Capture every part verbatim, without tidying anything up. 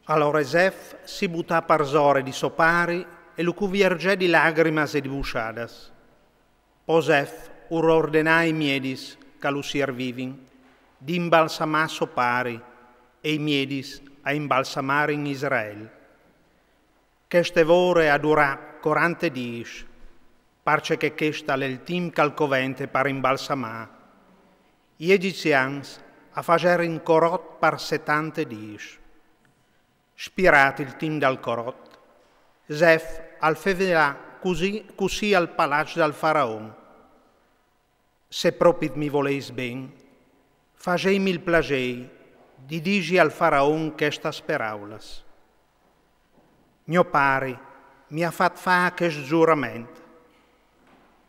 Alore Zef si butà parsore di so pari e lu cuvierzè di lagrimas e di busciadas. Po Zef ur ordenà ai miedis ch'a lu siervivin di imbalsamâ so pari, e i miedis a imbalsamarin Israel. Cheste vore a durà corante dîs, parcè che chest al è il timp ch'al covente par imbalsamâ. I egizians a faserin corot par setante dîs. Spirât il timp dal corot, Zef al feve lâ cussì, cussì al palaç dal faraon: Se propit mi voleis ben, faseimi il plasei di dîsi al faraon chestas peraulas: Gno pari mi à fat fâ chest zurament.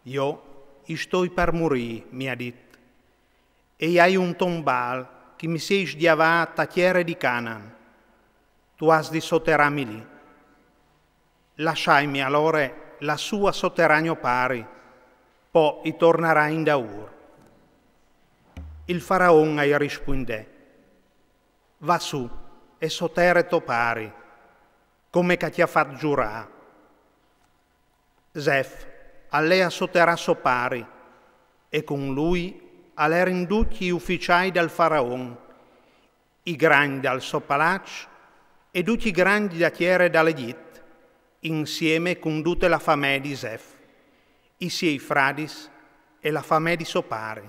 Jo i stoi par murî, mi à dit, e i ai un tombâl ch'i mi siei sgjavât ta tiere di Canan. Tu âs di soterâmi li. Lassaimi alore lassù a soterâ gno pari, po i tornarai indaûr. Il faraon a i rispuindè: Va sù e sotere to pari, come ch'a ti à fat zurâ. Zef al lè a soterâ so pari, e cun lui a lerin ducj i uficiâi dal faraon, i gragns dal so palaç e ducj i gragns da tiere dal Egjit, insieme cun dute la famee di Zef, i siei fradis e la famee di so pari.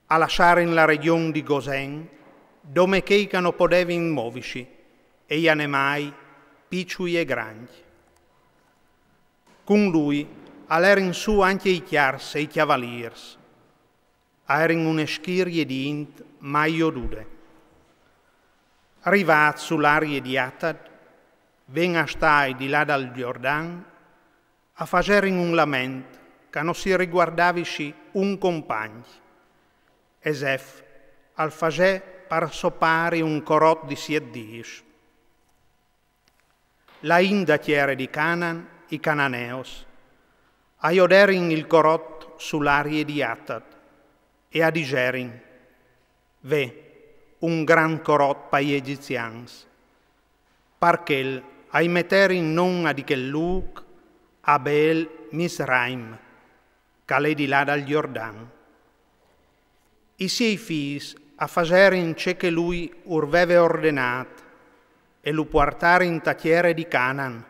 A lassarin la regjon di Gosen, dome chei ch'a no podevin movisi, e i animâi, piçui e gragns. Cun lui a lerin sù ancje i cjars e i cjavalîrs. A erin une schirie di int mai jodude. Rivât su l'arie di Atad, ven a stâi di là dal Jordan, a faserin un lament ch'a no si riguardavisi un compagn. E Zef al fasè par so pari un corot di siet dîs. La int da tiere di Canan, i cananeos, a joderin il corot su l'arie di Atad, e a diserin: Ve, un grant corot pai egizians. Par chel a i meterin non a di chel lûc Abel Misraim, ch'al è di là dal Jordan. I siei fîs a faserin ce che lui ur veve ordenât, e lu puartarin ta tiere di Canan,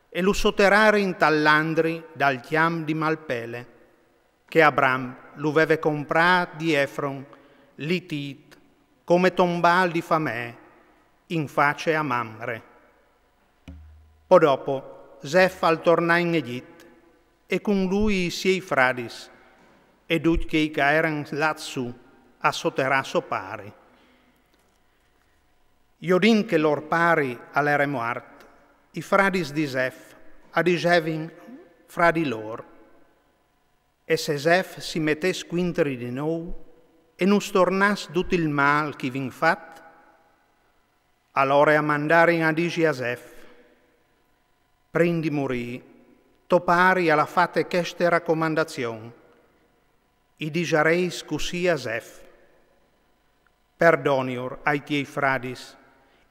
e lu soterarin tal landri dal cjamp di Malpele, che Abram lu veve comprât di Efron l'Itit, come tombâl di famee, in face a Mamre. Po dopo, Zef al tornà in Egjit, e cun lui i siei fradis, e ducj chei ch'a eran lâts sù a soterâ so pari. Jodint che lôr pari al ere muart, i fradis di Zef a disevin fra di lôr: E se Zef si metès cuintri di nou e nus tornàs dut il mâl ch'i vin fat? Alore a mandarin a disi a Zef: Prin di murî, to pari al à fate cheste racomandazion: I disarês cussì a Zef: Perdoniur ai tiei fradis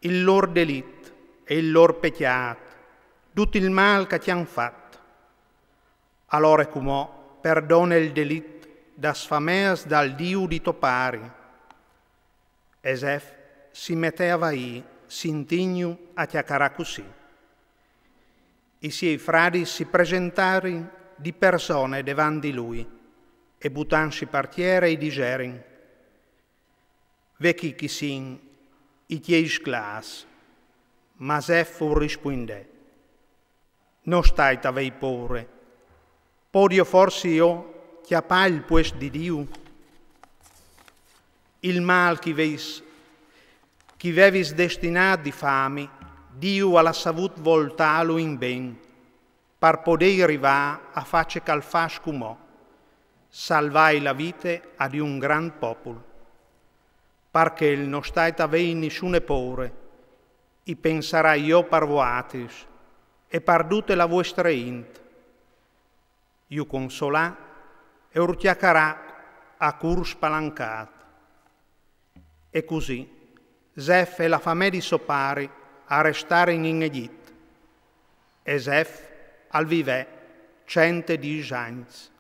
il lôr delit e il lôr pecjât, dut il mâl ch'a ti àn fat. Alore cumò perdone il delit das fameas dal Diu di to pari. E Zef si metè a vaî, sintìnju a cjacarâ cussì. I siei fradis si presentarin di persone devant di lui, e butantsi par tiere i diserin: Ve chi ch'i sin i tiei sclâfs. Ma Zef ur rispuindè: No stait a vei poure. Podio forsi jo cjapâ il puest di Diu? Il mâl ch'i veis, ch'i vevis destinât di fâmi, Diu al à savût voltâlu in ben, par podei rivâ a fâ ce ch'al fâs cumò, salvâi la vite a di un grant popul. Par chel no stait a vei nissune poure, i pensarai jo par voatris e par dute la vuestre int. Ju consolà e ur cjacarà a cûr spalancât. E cussì Zef e la famee di so pari a restarin in Egjit, e Zef al vivè cent e dîs agns.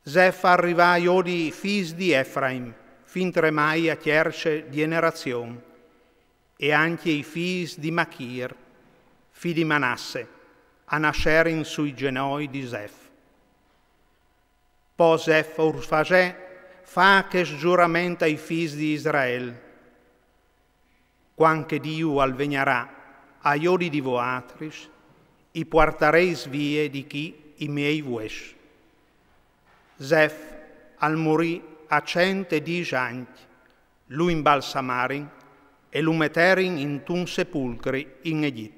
Zef al rivà a jodi i fîs di Efraim, fintremai a tierce gjenerazion, e ancje i fîs di Machir, fi di Manasse, a nasserin sui gjenoi di Zef. Po Zef ur fasè fâ chest zurament ai fîs di Israel: Cuant che Diu al vegnarà a jodi di voaltris, i puartareis vie di chi i miei vues. Zef al murì a cent e dîs agns, lu imbalsamarin e lu meterin intun sepulcri in Egjit.